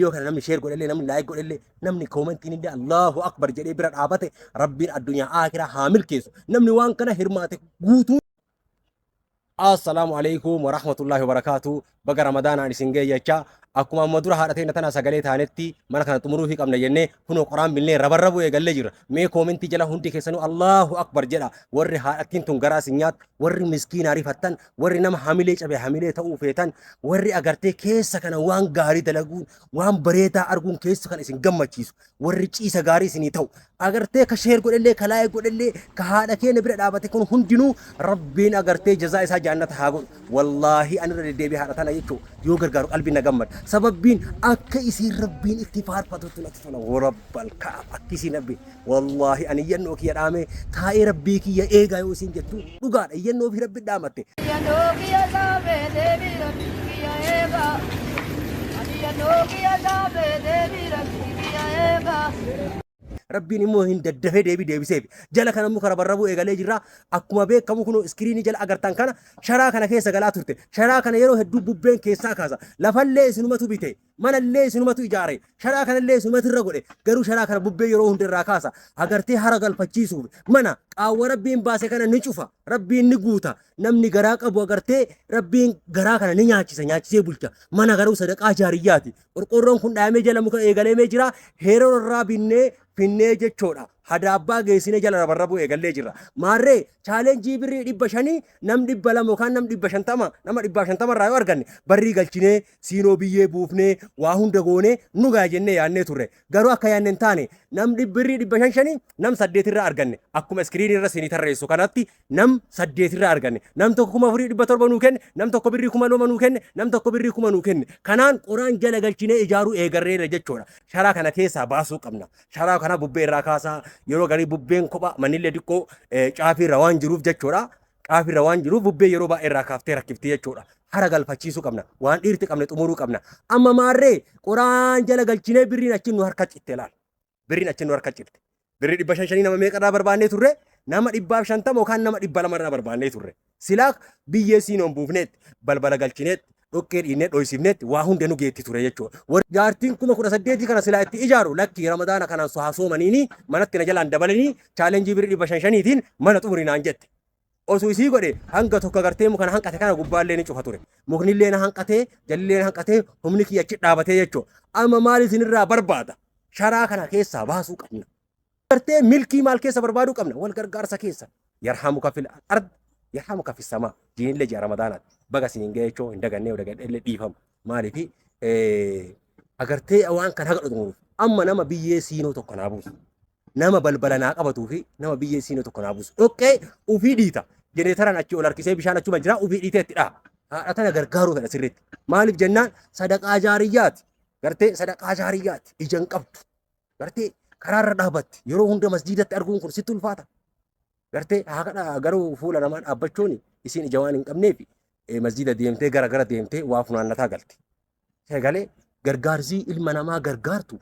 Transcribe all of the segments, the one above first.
Viidiyoo kana namni share godhellee, namni like godhellee, namni koomentiin illee Allahu Akbar jedhee bira dhaabate, Rabbiin addunyaa aakiraa haa milkeessu. Namni waan kana hirmaate guutuu. Assalaamu alaikum warahmatullaahi wabarakaatu. Baga Ramadaanaan isin ga'e jecha, akkuma amma dura haadha teenya tana sagalee taanetti mana kana xumuruufii qabna jennee, kunoo qoraan binnee rabarrabuu eegallee jirra. Mee koomentii jala hundi keessanuu Allahu Akbar jedha. Warri haadhattiin tun garaa isin nyaatu, warri miskiinaa rifattan, warri nama hamilee cabe hamilee ta'uu feetan, warri agartee keessa kana waan gaarii dalaguun, waan bareedaa arguun keessa kana isin gammachiisu, warri ciisa gaarii isinii ta'u, agartee ka share godhellee, ka like godhellee, ka haadha keenya bira dhaabate kun hundinuu Rabbiin agartee jazaa isaa jaannata haa godhu. Wallaahi ani irra deddeebi'ee haadha tana jechuu yoo gargaaru qalbiin na gammada. Sababbiin akka isiin Rabbiin itti faarfatutti natti tola. Warabbal ka'ab, akka isiin Rabbi, wallaahi ani iyyannoo kiyya dhaamee taa'ee Rabbii kiyya eegaa yoo isiin jettu, dhugaadha, iyyannoo fi Rabbi dhaamatte. Iyyannoo kiyya dhaamee deebii Rabbii kiyya eegaa. Ani iyyannoo kiyya dhaamee deebii Rabbii kiyya eegaa. Rabbiin immoo hin daddafee deebii deebiseef. Jala kana muka rabarrabuu eegalee jirra. Akkuma beekamu kunoo iskiriinii jala agartan kana sharaa kana keessa galaa turte. Sharaa kana yeroo hedduu bubbeen keessaa kaasa. Lafallee isinumatu bite. Manallee isinumatu ijaare. Sharaa kanallee isinumatu irra godhe. Garuu sharaa kana bubbee yeroo hunda irraa kaasa. Agartee hara galfachiisuuf mana qaawwa Rabbiin baase kana ni cufa. Rabbiin ni guuta. Namni garaa qabu agartee Rabbiin garaa kana ni nyaachisa, nyaachisee bulcha. Mana garuu sadaqaa jaariyyaati. Qorqoorroon kun dhahamee jala muka eegaleemee jira. Heeroo irraa binnee finnee jechoodha. Hadaabbaa geessinee jala rabarrabuu eegallee jirra. Maarree chaalenjii birrii 500, nam 200 yookaan nam 150, nama 150 irraa yoo arganne, barrii galchinee, siinoo biyyee buufnee, waa hunda goonee nu gaya jennee yaadnee turre. Garuu akka yaadne hin taane. Nam birrii dhibba shan shanii nam saddeet irraa arganne. Akkuma iskiriinii irra isinii tarreessu kanatti nam saddeet irraa arganne. Nam tokko 4700 nuu kenne, nam tokko birrii 2000 nuu kenne, nam tokko birrii 1000 nuu kenne. Kanaan qoraan jala galchinee ijaaruu eegarreerra jechuudha. Sharaa kana keessaa baasuu qabna. Sharaa kana bubbee irraa kaasaa, yeroo garii bubbeen kophaa mannillee xiqqoo caafii irra waan jiruuf jechuudha. Caafii irra waan jiruuf bubbee yeroo baay'ee irraa kaaftee rakkifti jechuudha. Hara galfachiisuu qabna. Waan dhiirti qabne xumuruu qabna. Amma maarree qoraan jala galchinee birriin achi nu harka citte laal. Birriin achi nu harka citte. Birrii dhibba shan shanii nama meeqa irraa barbaannee turre? Nama 150 yookaan nama 200 irraa barbaannee turre. Silaa biyyee siinoon buufneetti, balbala galchineetti, dhoqqee dhiinnee dhoysifneetti waa hunda nu geetti ture jechuudha. Warri jaartiin 18,000 kana silaa itti ijaaru, lakkii, Ramadaana kanaan haa soomaniini manatti na jalaan dabalanii chaalenjii birrii dhibba shan shaniitiin mana xumuri naan jette. Osoo isii godhe hanga tokko agartee muka na hanqate kana gubbaallee ni cufa ture. Muknillee na hanqatee, jalillee na hanqatee, humni kiyya achi dhaabatee jechuudha. Amma maal isinirraa barbaada? Sharaa kana keessaa baasuu qabna. Gartee milkii maal keessa barbaaduu qabna? Wal gargaarsa keessa. Yarhamuka fil ard, yarhamuka fis samaa. Diinillee ji'a Ramadaanaati. Baga isiniin ga'e jechuu hin dagannee, dagadheellee dhiifama. Maaliifi agartee waan kana haga xumuruuf amma nama biyyee siinoo tokko naa buusu. Nama balbala naa qabatuu fi nama biyyee siinoo tokko naa buusu. Dhoqqee ufii dhiita. Jeneetaraan achi ol harkisee bishaan achuma jira, ufii dhiitee itti dhaha. Haadha tana gargaaruu fedha sirriitti. Maaliif jennaan sadaqaa jaariyyaati. Gartee sadaqaa jaariyyaati. Ija hin qabdu. Gartee karaarra dhaabatti. Yeroo hunda masjiidatti arguun kun sitti ulfaata. Gartee haa kadha, garuu fuula namaa dhaabbachuun isiin ija waan hin qabneef masjiida deemtee gara gara deemtee waa funaannataa galti. Sagalee gargaarsii ilma namaa gargaartu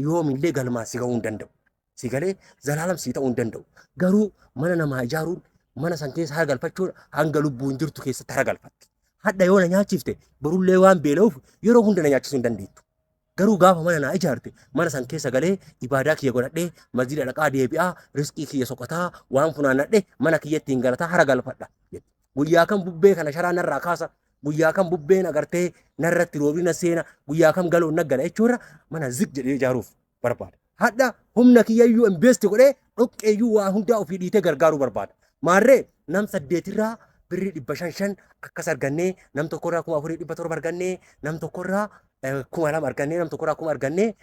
yoomillee galmaan si ga'uu hin danda'u. Si galee zalaalam si ta'uu hin danda'u. Garuu mana namaa ijaaruun, mana san keessa hara galfachuun hanga lubbuun jirtu keessatti hara galfatti. Hadha yoo na nyaachifte borullee waan beela'uuf yeroo hunda na nyaachisuu hin dandeettu. Garuu gaafa mana naa ijaarte, mana san keessa galee ibaadaa kiyya godhadhee, masjiida dhaqaa deebi'aa, rizqii kiyya soqataa, waan funaannadhe mana kiyyatti hin galataa, hara galfadha. Guyyaa kam bubbee kana sharaa narraa kaasa, guyyaa kam bubbeen agartee narratti roobni na seena, guyyaa kam galoon na gala jechuurra mana zik jedhee ijaaruuf barbaada. Hadha humna kiyyayyuu invest godhee dhoqqeeyyuu waa hundaa ofii dhiitee gargaaruu barbaada. Maarree nam saddeetirraa birrii dhibba shan shan akkas argannee, nam tokkorraa 4700 argannee, nam tokkorraa 2000 argannee, nam tokkorraa 1000 argannee,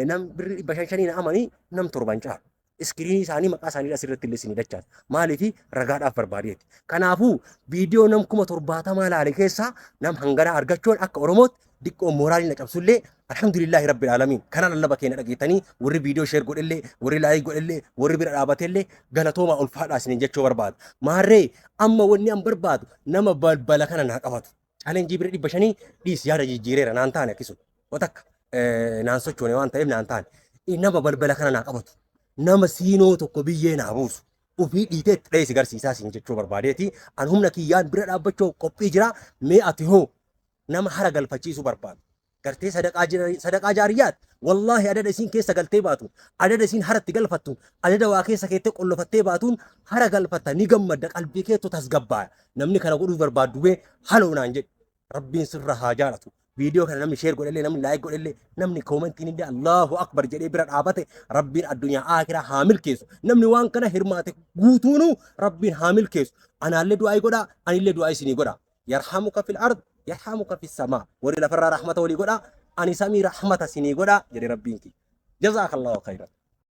nam birrii dhibba shan shanii na amanii nam torban caalu. Iskiriinii isaanii maqaa isaanii asirratti illee isinii dachaasa. Maaliif ragaadhaaf barbaadeeti. Kanaafuu viidiyoo nam 70,000 laale keessaa nam hanganaa argachuun akka Oromootti diqqoo mooraalii na cabsullee, alhamdulillaahi rabbil aalamiin. Kana lallaba keenya dhageettanii warri viidiyoo share godhellee, warri like godhellee, warri bira dhaabateellee galatoomaa, ulfaadhaa isiniin jechuu barbaada. Maarree amma wanni an barbaadu nama balbala kana naa qabatu. Chaalenjii birrii 500 dhiis, yaada jijjiireera, naan taane akkisu. Watakka naan sochoone waan ta'eef naan taane. Nama balbala kana naa qabatu. Nama siinoo tokko biyyee naa buusu. Ofii dhiitee itti dhahee si garsiisaa siin jechuu barbaadeeti. An humna kiyyaan bira dhaabbachuu qophii jira. Mee ati hoo nama hara galfachiisuu barbaadu? Gartee sadaqaa sadaqaa jaariyyaati. Wallaahi adada isiin keessa galtee baatuun, adada isiin haratti galfattuun, adada waa keessa keettee qollofattee baatuun hara galfatta ni gammadda qalbii keettu tasgabbaaya. Namni kana godhuu barbaaddu bee haloo naan jedhi. Rabbiin sirra haa jaalatu. Viidiyoo kana namni share godhellee, namni like godhellee, namni koomentiin illee Allahu Akbar jedhee bira dhaabate Rabbiin addunyaa aakiraa haa milkeessu. Namni waan kana hirmaate guutuunuu Rabbiin haa milkeessu. Anaallee du'aa godhaa, anillee du'aa isinii godhaa. Yarhamuka fil ard, yarhamuka fis samaa. Warri lafarraa rahmata walii godhaa, ani samii rahmata isinii godhaa jedhe Rabbiin kiyya. Jazaakallahu khayran.